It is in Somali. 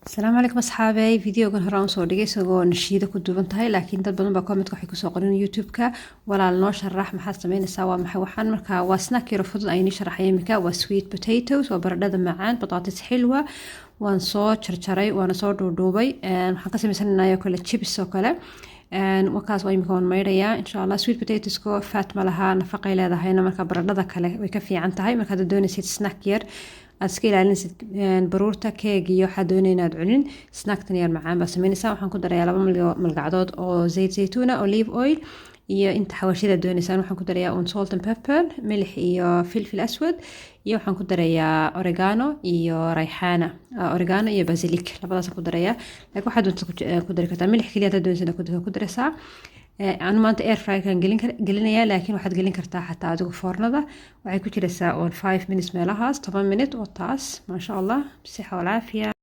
Asalaamu calaykum asxaabey. Videogan hore aan soo dhigay isagoo nashiida ku duuban tahay, laakiin dad badan baa commentka waxay kusoo qorin YouTube-ka: "Walaal, noo sharax, maxaad sameynaysaa? Waa maxay waxaan?" Marka waa snack yaro fudud aynii sharaxay imika. Waa sweet potatoes, waa baradhada macaan, بطاطس حلوة. Waan soo jarjaray, waana soo dhuudhuubay. Waxaan ka sameysanaynaa oo kale chips oo kale. Wakaas waa imika, waan maydhayaa insha Allah. Sweet potatoesko fat ma laha, nafaqay leedahayna, marka baradhada kale way ka fiican tahay. Marka haddaad doonaysid snack yar, aad iska ilaalinaysid baruurta, keeg iyo waxaad doonay inaad cunin, snacktan yar macaan baa sameynaysaa. Waxaan ku darayaa 2 malgacdood oo زيت زيتون, olive oil, iyo inta xawaashida doonaysaan. Waxaan ku darayaa un salt and pepper, milix iyo filfil aswad, iyo waxaan ku darayaa oregano iyo rayxaana, oregano iyo basilic, labadaasaan ku darayaa, laakiin waxaad doonta ku dari kartaa. Milix keliya haddaad doonaysid ku daraysaa. Anu maanta air fryerkan gelinayaa, laakiin waxaad gelin kartaa xataa adigu foornada. Waxay ku jiraysaa on 5 minutes meelahaas, 10 minute oo taas. Maasha Allah, بصحة والعافية.